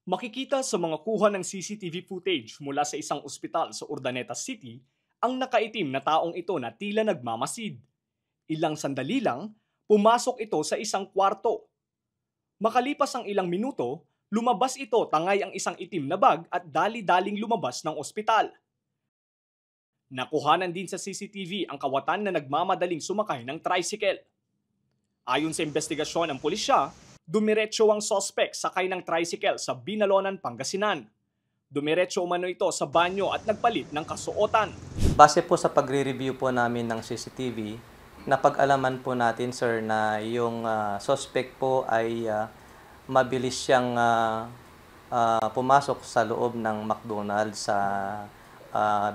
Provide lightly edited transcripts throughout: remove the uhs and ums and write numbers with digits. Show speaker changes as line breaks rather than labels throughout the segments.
Makikita sa mga kuha ng CCTV footage mula sa isang ospital sa Urdaneta City ang nakaitim na taong ito na tila nagmamasid. Ilang sandali lang, pumasok ito sa isang kwarto. Makalipas ang ilang minuto, lumabas ito tangay ang isang itim na bag at dali-daling lumabas ng ospital. Nakuhanan din sa CCTV ang kawatan na nagmamadaling sumakay ng tricycle. Ayon sa investigasyon ng pulisya, dumiretso ang sospek sakay ng tricycle sa Binalonan, Pangasinan. Dumiretso umano ito sa banyo at nagpalit ng kasuotan.
Base po sa pagre-review po namin ng CCTV, napag-alaman po natin, sir, na yung suspect po ay mabilis siyang pumasok sa loob ng McDonald's sa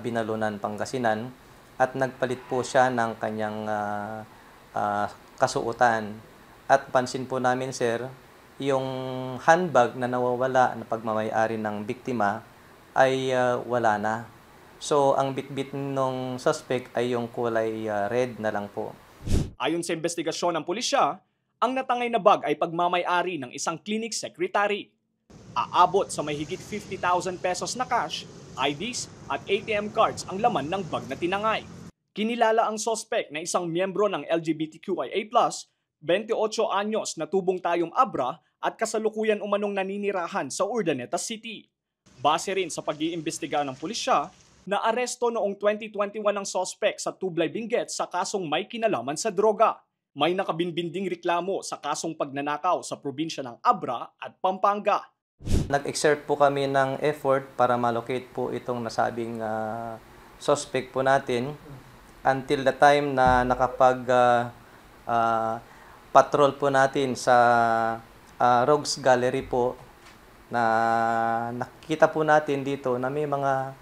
Binalonan, Pangasinan at nagpalit po siya ng kanyang kasuotan. At pansin po namin, sir, yung handbag na nawawala na pagmamay-ari ng biktima ay wala na. So, ang bitbit ng suspect ay yung kulay red na lang po.
Ayon sa investigasyon ng pulisya, ang natangay na bag ay pagmamay-ari ng isang clinic secretary. Aabot sa may higit 50,000 pesos na cash, IDs at ATM cards ang laman ng bag na tinangay. Kinilala ang suspect na isang miyembro ng LGBTQIA+, 28 anyos na tubong tayong Abra at kasalukuyan umanong naninirahan sa Urdaneta City. Base rin sa pag-iimbestiga ng pulisya, naaresto noong 2021 ang suspect sa Tublay Benguet sa kasong may kinalaman sa droga. May nakabinbinding reklamo sa kasong pagnanakaw sa probinsya ng Abra at Pampanga.
Nag-exert po kami ng effort para malocate po itong nasabing suspect po natin until the time na patrol po natin sa Rogues Gallery po na nakikita po natin dito na may mga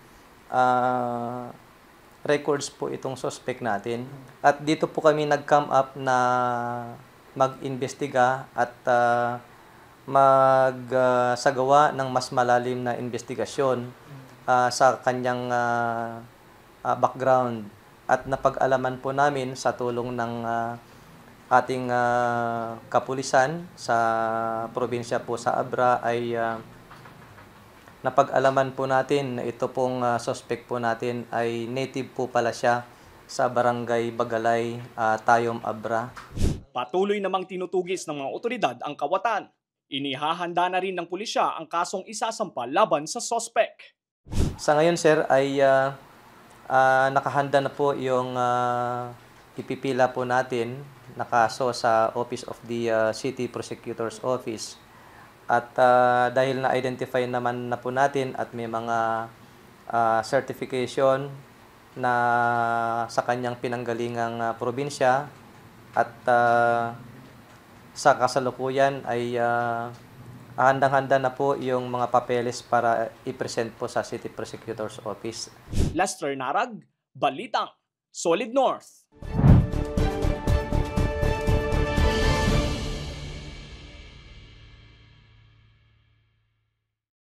records po itong suspect natin. At dito po kami nag-come up na mag-imbestiga at magsagawa ng mas malalim na investigasyon sa kanyang background. At napag-alaman po namin sa tulong ng ating kapulisan sa probinsya po sa Abra ay napag-alaman po natin na ito pong suspect po natin ay native po pala siya sa Barangay Bagalay, Tayom, Abra.
Patuloy namang tinutugis ng mga otoridad ang kawatan. Inihahanda na rin ng pulisya ang kasong isasampa laban sa suspect.
Sa ngayon, sir, ay nakahanda na po yung ipipila po natin na kaso sa Office of the City Prosecutor's Office. At dahil na-identify naman na po natin at may mga certification na sa kanyang pinanggalingang probinsya at sa kasalukuyan ay handang-handa na po yung mga papeles para i-present po sa City Prosecutor's Office.
Lester Narag, Balitang Solid North.